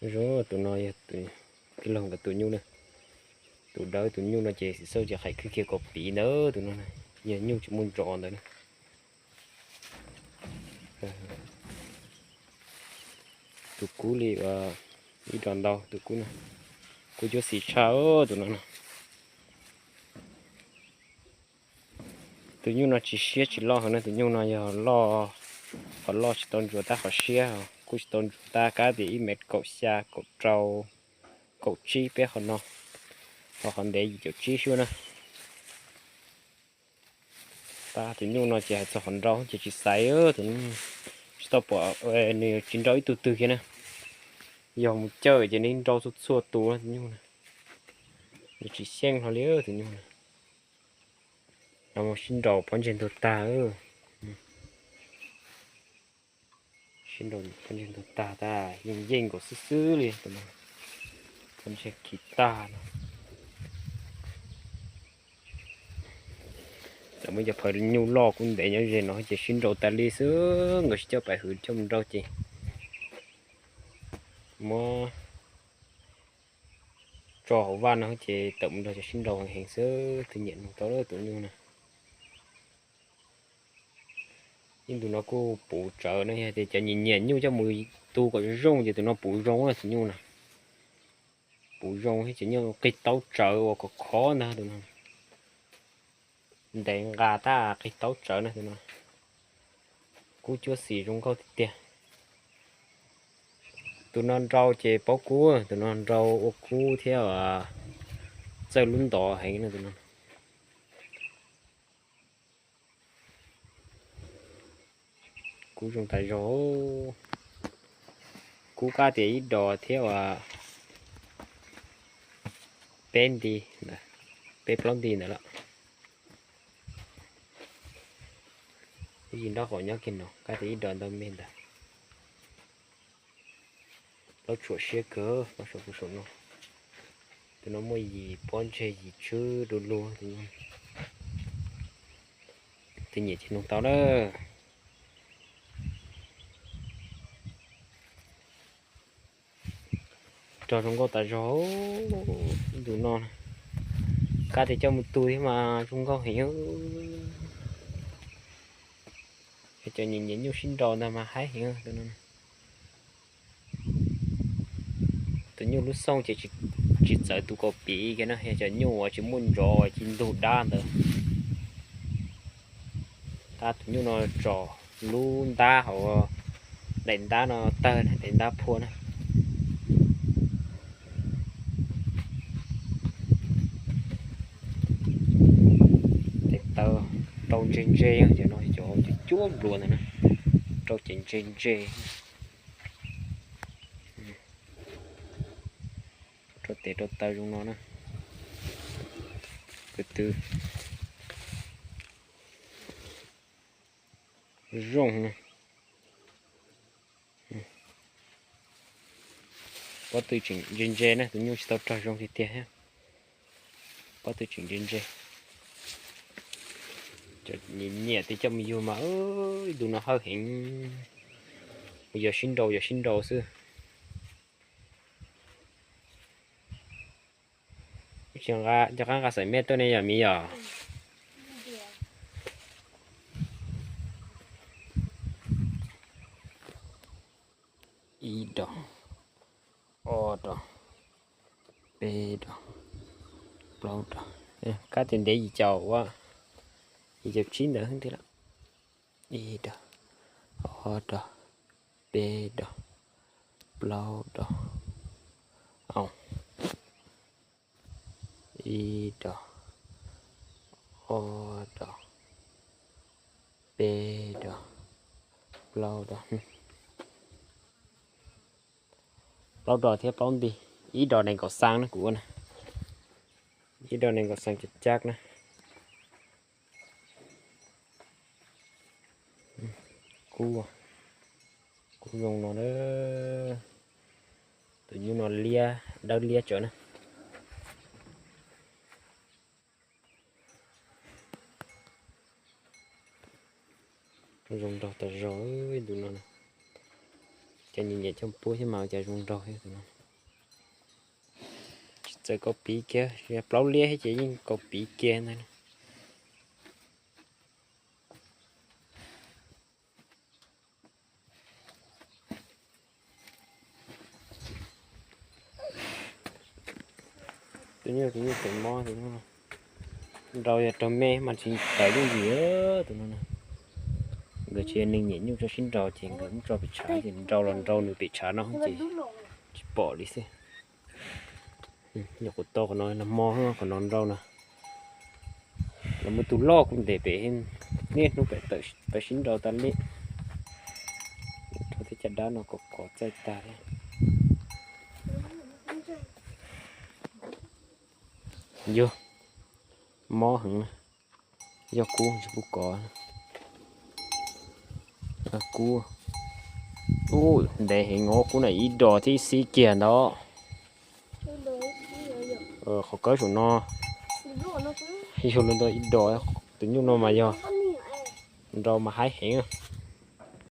Zoo, tus no yog tus, tij laug nkawd tus nyuj na. Tus dawb tus nyuj no ces xim xauj ces qhais khwb kiag kaum piv ntawd, tus no na, yog nyuj tsis muaj ntsos ntawd na. Tus kub li ib dos ntau, tus kub na, kub cuab xim tshaj tus no na. Tus nyuj no tsis siab tsis loj heev na, tus nyuj no yog loj, qhov loj tsis tau ntsuas tab qhov siab, kuj tsis tau ntsuas tab, kab tias ib mev kaum xya, kaum rau, kaum tsib peb qhov no, ho qhov ntev yim caum tsib xwb na. Tab tus nyuj no ces hais txog qhov nrau ces tsis xaiv, tus nyuj tsis tau pom nws tsis nrau ib tug twg kiag na. Yog mus cawm ces nws nrau txhua txhua tus tus nyuj na. Nws tsis xyeej hlo li tus nyuj na. Los mus sib nraus pob ntseg ntug tag. Sib nraus pob ntseg ntug tag tas yeej yeej nkaus xwb xwb li. Pob ntseg khi tag no. Txawm muaj cov phaw nyuj loj kub ntev nyob ze no ces sib nraus tas li xwb, nkawd sib coj pais hwv coj mus nrau ces muab tso hauv vaj no ces tawm mus nrog cov sib nraus heev heev xwb, twb nyiam nug tau tus nyuj na. Ib ntus no kuj puv tsawv na, yog tias cov nyiam nyiam nyuj coj mus tu kom zoo ces tus no puv zoo na tus nyuj na. Puv zoo thiab ces nyuj qig taub tsawv uas khov khov ntag tus no. Ntev nqa tab qig taub tsawv na tus no. Kub cuab xim zoo nkauj tiag tiag. Tus no nrau ces paub kub, tus no nrau ua kub thiab txawj lub ntov heev na tus no. Kub zoo tas zog. Kub kab tias ib dos thiab uas peb nti, peb plaub nti ntawd lawm. Ib yim nraub qaum nyob kiag no, kab tias ib dos ntau me ntawd. Plaub tshuam siab kawg, plaub tshuam kuv saum no. Tus no muaj yim pob ntseg yim tswb du lug. Tus nyiam ces nug tau na. Rog zoo nkauj tas zog, tus no kab tias coj mus tu thiab mas zoo nkauj heev. Yog cov nyiam nyiam nyuj sib nraus ntag mas haib heev tus no. Tus nyuj lub xooj ces tsis txawv tus kaum piv kiag na, yog cov nyuj uas tsis muaj ntsos uas ci ntug dab ntawd. Tab tus nyuj no tso lub ntab hauv daim ntab no tawg, daim ntab phua na. Tes taw rau ntse ntse, cov no cov cuab cuab npluas ntawd na, rau ces ntse ntse. Rau tes rau taw zoo no na. Kwv tw zoo na. Pob tw tseem ntse ntse na, tus nyuj tsis tau rog zoo tiag tiag thiab. Pob tw tseem ntse ntse. Nyiam nyiam tias coj mus yug mas ib ntus no hawj heev. Yog sib nraus yog sib nraus xwb. Cov qab nqa xaim mej tuaj ne yom miv yom. Ib dos, ob dos, peb dos, plaub dos. Kab tias ntev yim caum ua, yim caum tsib ntawd thiab lawm. Ib dos, ob dos, peb dos, plaub dos, ib dos, ob dos, peb dos, plaub dos. Plaub dos thiab plaub nti, ib dos nees nkaum xaa na kuv ua na. Ib dos nees nkaum xaa cov cab na. Kub, kub zoo no na. Tus nyuj no liab, dawb liab tsawv na. Zoo nraug tas zog tus no. Nyiam nyiam coj puab thiab mas ua cas zoo nraug thiab tus no. Tsis txawj kaus piv kiag, plaub liab thiab ces yeej kaus piv kiag ntag. Tus nyuj, tus nyuj tseem mob, nrau yog raug me mas tsis tawm lub ntsis tus no na. Nkawd tsis yog neeg nyiam nyuj tso sib nrau ces nkawd muab tso pem tshav ces nrau los nrau nws pem tshav no ces tsis pom li xwb. Nyuam qhuav tau qhov no nag hmo, qhov no nrau na. Los muaj tus loj kuj ntes pem, niaj hnub pem tawm sib nrau tas li. Rau tej caj dab no kom kov txaij tag thiab. Yog, mob heev. Yog kub tsis pub kov. Kub, ub, ntev heev os, kub na ib dos thiab ib xib kiag ntawd. Qhov kawb saum no yog luag ntau ib dos. Tus nyuj no mas yog nrau mas haib heev.